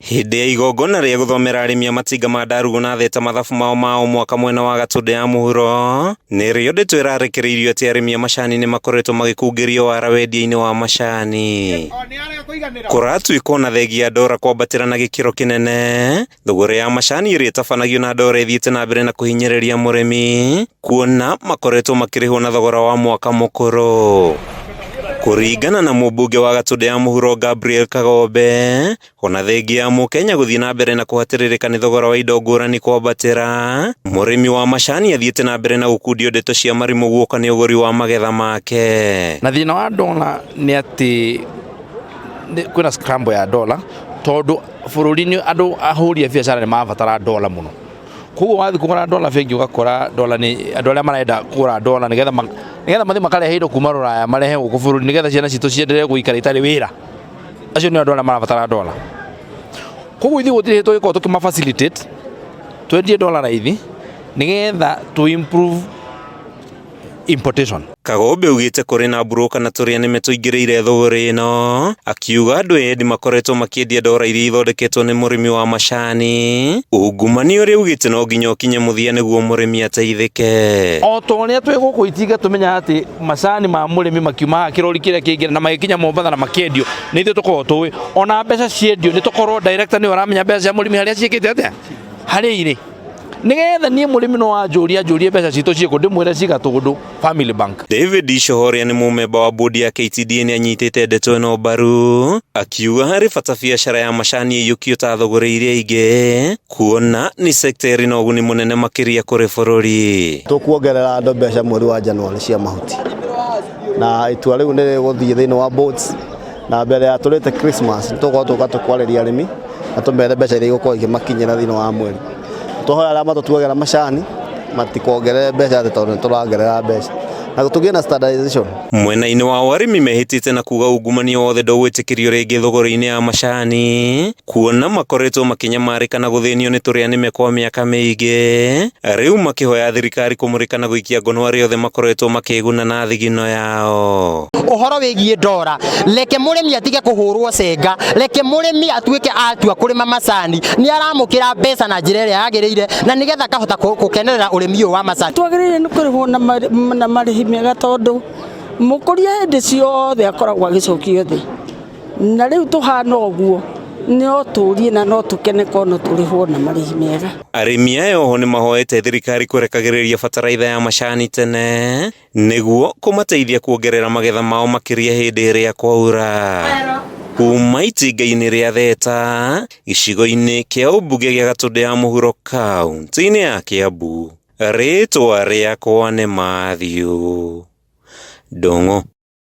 Hĩndĩ ya igongona rĩa gũthomera arĩmi a matinga ma Ndarugu na Theta mathabu mao ma o mwaka mwena wa Gatũndũ ya mũhuro, nĩrĩo ndeto ĩrarekereirio atĩ arĩmi a macani nĩ makoretwo magĩkungĩrio wara wendia-inĩ wa macani. Kũratuĩka ona thengia ya ndora kwambatĩra na gĩkĩro kĩnene, thũgũrĩ ya macani ĩrĩa ĩtabanagio na ndora ĩthiĩte na mbere na kũhinyĩrĩria mũrĩmi, kuona makoretwo makĩrĩhwo na thogora wa mwaka mũkũrũ. Kũringana na mũmbunge wa Gatũndũ ya mũhuro Gabriel Kagombe, ona thengia ya mũkenya gũthiĩ na mbere na kũhatĩrĩrĩka nĩ thogora wa indo ngũrani kwambatĩra, mũrĩmi wa macani athiĩte na mbere na gũkundio ndeto cia marimũ guoka nĩ ũgũri wa magetha make. Na thĩna wa dola nĩ atĩ kwĩna scramble ya dola tondũ bũrũri-inĩ andũ ahũri a biacara nĩ marabatara dola mũno. Koguo wathiĩ kũgũra dola bengi ũgakora dola nĩ andũ arĩa marenda kũgũra dola nĩgetha nĩgetha mathiĩ makarehe indo kuma rũraya marehe gũkũ bũrũri nĩgetha ciana citũ ciendelee gũikara itarĩ wĩra. Acio nĩo andũ arĩa marabatara dola. Koguo ithuĩ gũtirĩ hĩndĩ tũngĩkorwo tũkĩma facilitate twendie dola raithi nĩgetha tũ improve importation. Kagombe augĩte kũrĩ na mburũka na tũrĩa nĩme tũingĩrĩire thũgũrĩ ĩno, akiuga andũ endi makoretwo makĩendia ndora iria ithondeketwo nĩ mũrĩmi wa macani, ungumania ũrĩa augĩte no nginya ũkinye mũthia nĩguo mũrĩmi ateithĩke. O ta ũrĩa twĩ gũkũ Itinga tũmenyaga atĩ macani ma mũrĩmi makiuma haha kĩrori kĩrĩa kĩngĩ na magĩkinya Mombatha na makĩendio nĩ ithuĩ tũkoragwo tũĩ, ona mbeca ciendio nĩ tũkorwo director nĩwe ũramenya mbeca cia mũrĩmi harĩa ciĩkĩte atĩa, harĩa irĩ. Nĩgetha niĩ mũrĩmi no anjũrie anjũrie mbeca citũ ciĩkũ ndĩmwĩre ci Gatũndũ Family Bank. David Icoho ũrĩa nĩ mũmemba wa bodi ya KTDA nĩ anyitĩte ndeto ĩno mbaru, akiuga harĩ bata biacara ya macani ĩiyũkio ta thũgũrĩ iria ingĩ, kuona nĩ sekta ĩrĩ na ũguni mũnene makĩria kũrĩ bũrũri. Tũkuongerera andũ mbeca mweri wa Januarĩ cia mahuti na itua rĩu nĩ rĩgũthiĩ thĩinĩ wa boards na mbere ya tũrĩte Christmas nĩ tũgũkorwo tũka tũkwarĩria arĩmi na tũmere mbeca iria igũkorwo ikĩmakinyĩra thĩinĩ wa mweri. Tũhoya arĩa matũtuagĩra macani matikongerere mbeca atĩ tondũ nĩ tũrongerera mbeca na tũgĩe na standardization. Mwena-inĩ wao arĩmi mehĩtĩte na kuga ungumania wothe ndũgwĩtĩkĩrio rĩngĩ thũgũrĩ-inĩ ya macani, kuona makoretwo makĩnyamarĩka na gũthĩnio nĩ tũrĩa nĩme kwa mĩaka mĩingĩ, rĩu makĩhoya thirikari kũmũrĩka na gũikia ngono arĩa othe makoretwo makĩĩguna na thigino yao. Ũhoro wĩgiĩ ndora, reke mũrĩmi atige kũhũrwo cenga, reke mũrĩmi atuĩke atua kũrĩma macani nĩ aramũkĩra mbeca na njĩra ĩrĩa yagĩrĩire na nĩgetha akahota gũkenerera ũrĩmi ũyũ wa macani. Twagĩrĩire nĩ kũrĩhwo na marĩhi mega tondũ mũkũria hĩndĩ ciothe akoragwo agĩcokio thĩ, na rĩu tũhana ũguo no tũrie na no tũkene korwo no tũrĩhwo na marĩhi mega. Arĩmi aya oho nĩ mahoete thirikari kũrekagĩrĩria bataraitha ya macani tene nĩguo kũmateithia kuongerera magetha mao makĩria hĩndĩ ĩrĩa kwaura. Kuma itinga-inĩ rĩa Theta, gĩcigo-inĩ kĩa ũmbunge gĩa Gatũndũ ya Mũhuro kaunti-inĩ ya Kĩambu, rĩtwa rĩakwa nĩ Matthew Ndung'u.